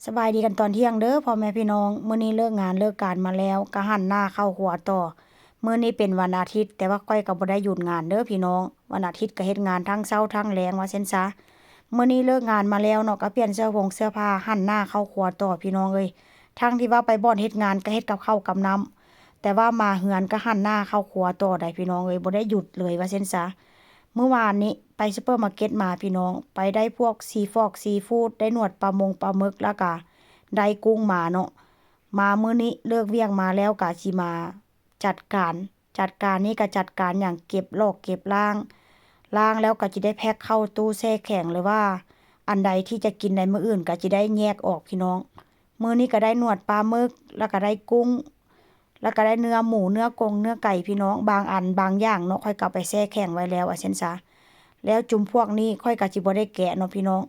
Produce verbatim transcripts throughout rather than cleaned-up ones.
สบายดีกันตอนเที่ยงเด้อพ่อแม่พี่น้อง มื้อนี้เลิกงานเลิกการมาแล้ว ก็หันหน้าเข้าครัวต่อ มื้อนี้เป็นวันอาทิตย์ แต่ว่าข้อยก็บ่ได้หยุดงานเด้อพี่น้อง วันอาทิตย์ก็เฮ็ดงานทั้งเช้าทั้งแลงว่าซั้นซะ มื้อนี้เลิกงานมาแล้วเนาะ ก็เปลี่ยนเสื้อผงเสื้อผ้า หันหน้าเข้าครัวต่อพี่น้องเอ้ย ทั้งที่ว่าไปบ่อนเฮ็ดงานก็เฮ็ดกับข้าวกับน้ำ แต่ว่ามาเฮือนก็หันหน้าเข้าครัวต่อได้พี่น้องเอ้ย บ่ได้หยุดเลยว่าซั้นซะ มื้อวานนี้ไปซูเปอร์มาร์เก็ตมาพี่น้อง ไปได้พวกซีฟอกซีฟู้ด ได้หนวดปลามงปลาหมึก แล้วก็ได้กุ้งมาเนาะ มามื้อนี้เลิกเวียกมาแล้วก็สิมาจัดการ จัดการนี่ก็จัดการอย่างเก็บลอกเก็บล้าง ล้างแล้วก็สิได้แพ็คเข้าตู้แช่แข็ง หรือว่าอันใดที่จะกินในมื้ออื่นก็สิได้แยกออกพี่น้อง มื้อนี้ก็ได้หนวดปลาหมึก แล้วก็ได้กุ้ง แล้วก็ได้เนื้อหมู เนื้อกง เนื้อไก่พี่น้อง บางอันบางอย่างเนาะ ข้อยก็เอาไปแช่แข็งไว้แล้วว่าซั้นซะ แล้วจุมพวกนี้ข้อยก็สิบ่ได้แกะเนาะพี่น้อง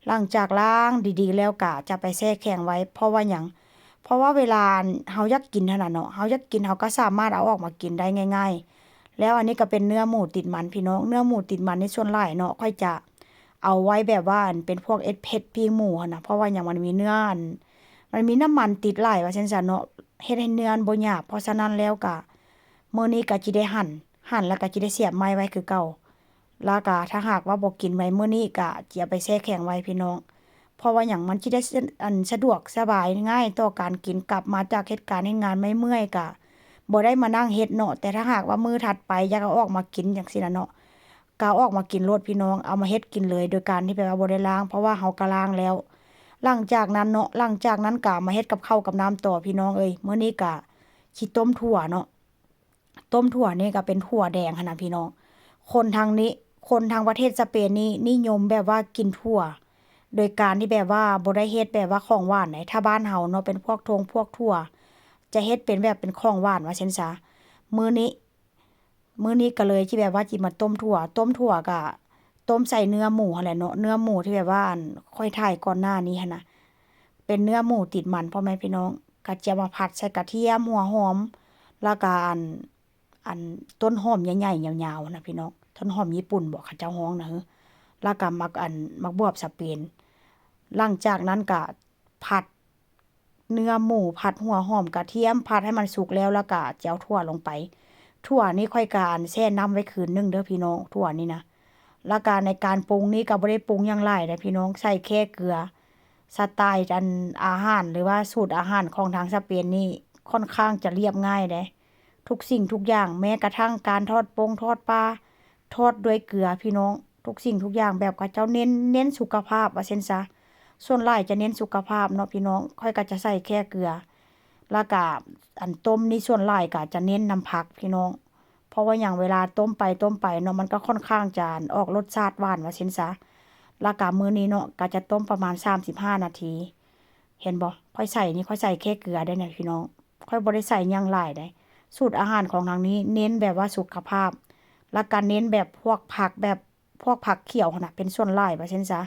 หลังจากล้างดีๆแล้วก็จะไปแช่แข็งไว้ เพราะว่าหยัง เพราะว่าเวลาเฮาอยากกินหั้นน่ะเนาะ เฮาอยากกินเฮาก็สามารถเอาออกมากินได้ง่ายๆ แล้วอันนี้ก็เป็นเนื้อหมูติดมันพี่น้อง เนื้อหมูติดมันนี่ส่วนหลายเนาะ ข้อยจะเอาไว้แบบว่าอันเป็นพวกเอ็ดเผ็ดปิ้งหมูหั้นน่ะ เพราะว่าหยัง มันมีเนื้ออัน มันมีน้ำมันติดหลายว่าซั้นซะเนาะ เฮ็ดให้เนื้อมันบ่หยาบ เพราะฉะนั้นแล้วก็มื้อนี้ก็สิได้หั่น หั่นแล้วก็สิได้เสียบไม้ไว้คือเก่า แล้วก็ถ้าหากว่าบ่กินไว้มื้อนี้ก็สิเอาไปแช่แข็งไว้พี่น้อง เพราะว่าหยัง มันสิได้สะ อันสะดวกสบายง่ายต่อการกิน กลับมาจากเฮ็ดการเฮ็ดงานเมื่อยๆก็บ่ได้มานั่งเฮ็ดเนาะ แต่ถ้าหากว่ามื้อถัดไปอยากเอาออกมากินจั่งซี้น่ะเนาะ ก็เอาออกมากินโลดพี่น้อง เอามาเฮ็ดกินเลย โดยการที่แบบว่าบ่ได้ล้าง เพราะว่าเฮาก็ล้างแล้ว หลังจากนั้นเนาะ หลังจากนั้นก็มาเฮ็ดกับข้าวกับน้ำต่อพี่น้องเอ้ย มื้อนี้ก็สิต้มถั่วเนาะ ต้มถั่วนี่ก็เป็นถั่วแดงหั้นน่ะพี่น้อง คนทางนี้ คนทางประเทศสเปนนี่นิยมแบบว่ากินถั่ว โดยการที่แบบว่าบ่ได้เฮ็ดแบบว่าของหวานใด ถ้าบ้านเฮาเนาะ เป็นพวกทงพวกถั่ว จะเฮ็ดเป็นแบบเป็นของหวานว่าซั้นซะ มื้อนี้ มื้อนี้ก็เลยสิแบบว่าสิมาต้มถั่ว ต้มถั่วก็ต้มใส่เนื้อหมูหั้นแหละเนาะ เนื้อหมูที่แบบว่าอันข้อยถ่ายก่อนหน้านี้หั้นน่ะ เป็นเนื้อหมูติดมันพ่อแม่พี่น้อง ก็จะมาผัดใส่กระเทียม หัวหอม แล้วก็อัน อันต้นหอมใหญ่ๆยาวๆหั้นน่ะพี่น้อง ต้นหอมญี่ปุ่นบ่เขาเจ้าฮ้องน่ะ แล้วก็หมากอัน หมากบวบสเปน หลังจากนั้นก็ผัด เนื้อหมูผัดหัวหอมกระเทียม ผัดให้มันสุกแล้ว แล้วก็จะเอาถั่วลงไป ถั่วนี่ข้อยก็อันแช่น้ำไว้คืนหนึ่งเด้อพี่น้อง ถั่วนี่นะ แล้วก็ในการปรุงนี่ก็บ่ได้ปรุงหยังหลายเด้อพี่น้อง ใส่แค่เกลือ สไตล์อันอาหารหรือว่าสูตรอาหารของทางสเปนนี่ค่อนข้างจะเรียบง่ายเด้ ทุกสิ่งทุกอย่าง แม้กระทั่งการทอดปงทอดปลา ทอดด้วยเกลือพี่น้อง ทุกสิ่งทุกอย่างแบบเขาเจ้าเน้น เน้นสุขภาพว่าซั้นซะ ส่วนหลายจะเน้นสุขภาพเนาะพี่น้อง ข้อยก็จะใส่แค่เกลือ แล้วก็อันต้มนี่ส่วนหลายก็จะเน้นน้ำผักพี่น้อง เพราะว่าหยัง เวลาต้มไปต้มไปเนาะ มันก็ค่อนข้างจะออกรสชาติหวานว่าซั้นซะ แล้วก็มื้อนี้เนาะ ก็จะต้มประมาณสามสิบห้านาที เห็นบ่ ข้อยใส่นี่ ข้อยใส่แค่เกลือเด้อเนี่ยพี่น้อง ข้อยบ่ได้ใส่หยังหลายเด้ สูตรอาหารของทางนี้เน้นแบบว่าสุขภาพ แล้วก็เน้นแบบพวกผักแบบ พวกผักเขียวหั้นน่ะ เป็นส่วนหลายว่าซั้นซะ